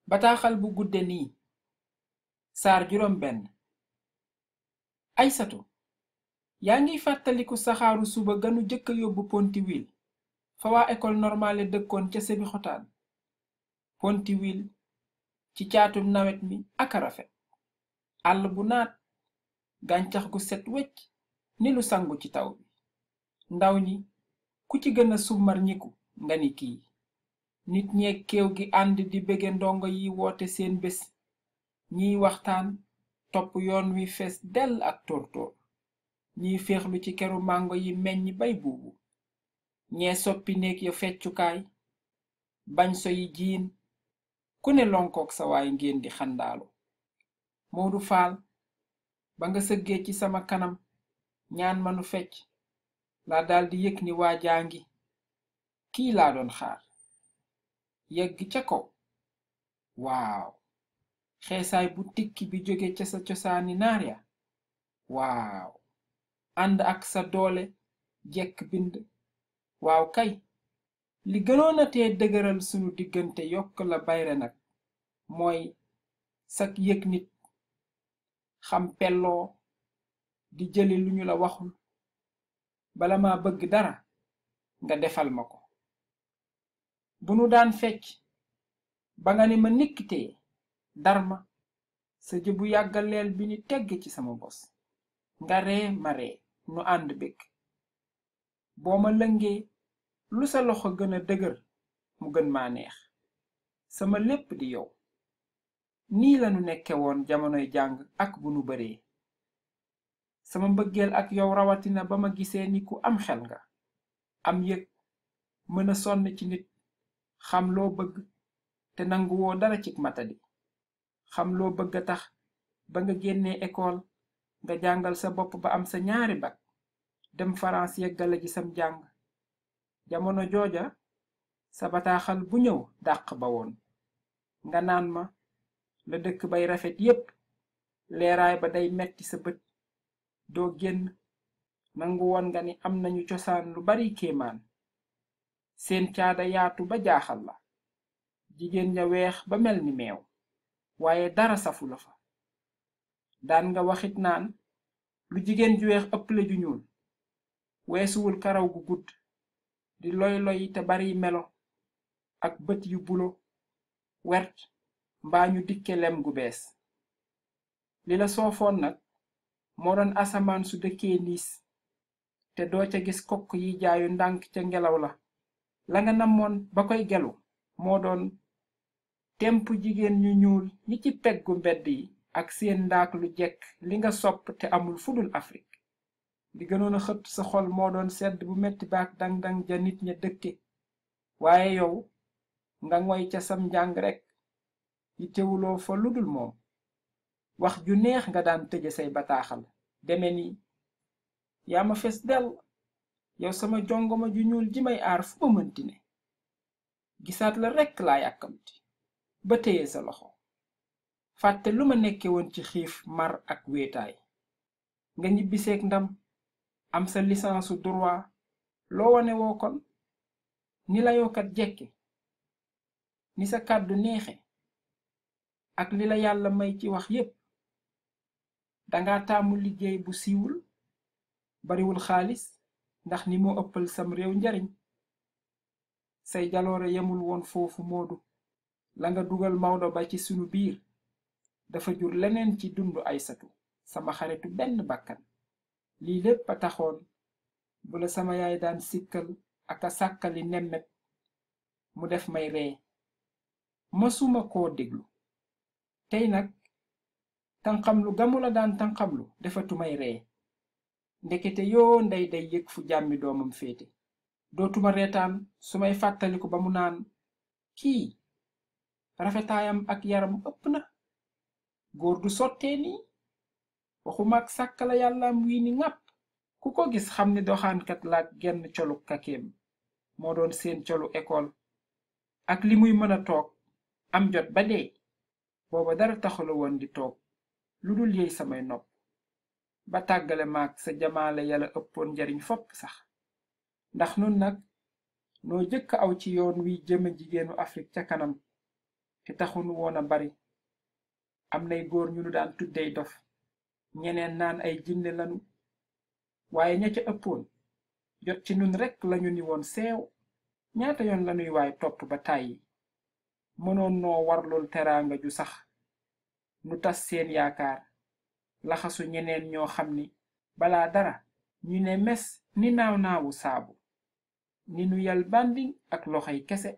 bataaxal bu gudde nii saar juróom benn Aysatu yaa ngiy fàttaliku saxaaru suba ganu jëkka yóbbu Pontiwil fa waa école normale dëkkoon ca Sébikotane. Pontiwil ci caatum nawet mi aka rafet, àll bu naat, gàncax gu set wecc ni lu sangu ci taw bi. Ndaw ñi ku ci gëna summar ñiku nga ni kii. Nit ñeeg kéew gi ànd di bege ndongo yi woote seen bés, ñiy waxtaan topp yoon wi fees dell ak tóortóor, ñiy féexlu ci keru màngo yi meññ bay buubu, ñee soppi néeg ya feccukaay, bañ so yi jiin, ku ne lonkook sa waay ngeen di xandaalu. Moodu Faal, ba nga sëggee ci sama kanam ñaan manu fecc laa daldi yëg ni waajaa ngi, kii laa doon xaar. Yegg ca kaw, waaw, xeesaay bu tikki bi jóge ca sa cosaani naar ya, waaw, ànd ak sa doole jekk bind, waaw kay, li gënoona tee dëgëral sunu diggante yokk la bayre nag mooy sak yëg nit, xam pelloo, di jëli lu ñu la waxul, bala ma bëgg dara nga defal ma ko. bu nu daan fecc ba nga ni ma nikkitee darma sa jëbu yàggaleel bi ni tegg ci sama bos, nga ree ma ree nu ànd bëgg. boo ma lëngee lu sa loxo gën a dëgër mu gën maa neex, sama lépp di yow. nii lanu nekke woon jamonoy jàng ak bu nu baree. sama mbëggeel ak yow rawatina ba ma gisee ni ku am xel nga, am yëg, mën a sonn ci nit, xam loo bëgg te nangu woo dara cig matadi. xam loo bëgg a tax ba nga génnee école nga jàngal sa bopp ba am sa ñaari bac, dem France yeggale ji sam jàng. jamono jooja sa bataaxal bu ñëw dàq ba woon, nga naan ma la dëkk bay rafet yépp, leeraay ba day metti sa bët, doo génn. nangu woon nga ni am nañu cosaan lu bari kéemaan, seen caada yaatu ba jaaxal la, jigéen ña weex ba mel ni meew, waaye dara safu la fa. daan nga waxit naan lu jigéen ju weex ëpple ju ñuul, weesuwul karaw gu gudd, di loy te bari melo, ak bët yu bulo, wert, mbaa ñu dikke lem gu bees. li la soofoon nag moo doon asamaan su dëkkee niis, te doo ca gis kokk yi jaayu ndànk ca ngelaw la. la nga namoon ba koy gelu moo doon temp jigéen ñu ñuul ñi ci peggu mbedd yi ak seen ndaak lu jekk li nga sopp te amul fudul Afrique. li gënoon a xëtt sa xol moo doon sedd bu metti baak dang-dang ja nit ña dëkke, waaye yow nga ngoy ca sam njàng rekk, yi teewuloo fa ludul moom. wax ju neex nga daan tëje say bataaxal deme ni yaa ma fees dell, yow sama jongoma ju ñuul ji may aar fu ma mënti ne. gisaat la rekk laa yàkkamti ba téye sa loxo, fàtte lu ma nekke woon ci xiif, mar ak wéetaay. nga ñibbiseek ndam, am sa lisansu droit, loo wane woo kon ni la yookat jekke, ni sa kàddu neexe, ak li la yàlla may ci wax yépp. danga taamu liggéey bu siiwul, bariwul xaalis, ndax ni moo ëppal sam réew njariñ. say jaloore yemul woon foofu Moodu, la nga dugal Maodo ba ci sunu biir dafa jur leneen ci dundu Aysatu, sama xaritu benn bakkan. lii lépp a taxoon bu la sama yaay daan sikkal ak a sàkkali nemmet mu def may ree, mësuma koo déglu. tey nag tanqamlu gamu la daan tanqamlu defatu may ree, ndekete yoo ndey day yëg fu jàmmi doomam féete. dootuma reetaan su may fàttaliku ba mu naan kii rafetaayam ak yaram ëpp na, góor du sottee nii, waxuma ak sàkkala yàllaam wii ni ŋàpp. ku ko gis xam ni doxaankat laak genn colu kakeem moo doon seen colu école, ak li muy mën a toog am jot ba dee. booba dara taxula woon di toog lu dul yey samay nopp, ba tàggale maak sa jamaale yàlla ëppoon njariñ fopp sax. ndax nun nag noo jëkk aw ci yoon wiy jëme jigéenu Afrique ca kanam, te taxunu woon a bari. am nay góor ñu nu daan tuddey dof, ñeneen naan ay jinne lanu, waaye ña ca ëppoon jot ci nun rekk lañu ni woon seew. ñaata yoon lanuy waay topp ba tàyyi, mënoon noo warlul teraanga ju sax, nu tas seen yaakaar, laxasu ñeneen ñoo xam ni balaa dara ñu ne mes ni naaw naawu saabu, ni nu yal bàndiŋ ak loxoy kese.